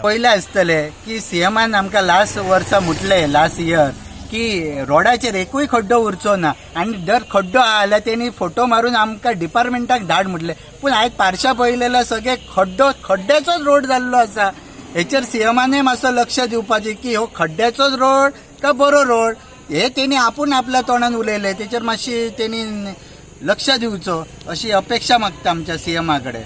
पयलें आसतलें की सीएमान आमकां लास्ट वर्सा म्हटलें, लास्ट इयर, की रोडाचेर एकूय खड्डो उरचो ना आनी जर खड्डो आहा जाल्यार तेणी फोटो मारून आमकां डिपार्टमेंटाक धाड म्हटलें. पूण हांवें पारशा पळयलें, सगळे खड्डो, खड्ड्याचोच रोड जाल्लो आसा. हेचेर सीएमानय मातसो लक्ष दिवपाचें की हो खड्ड्याचोच रोड का बरो रोड, हे तेणी आपूण आपल्या तोंडान उलयलें. तेचेर मातशी तेणी लक्ष दिवचो अशी अपेक्षा मागता आमच्या सीएमा कडेन.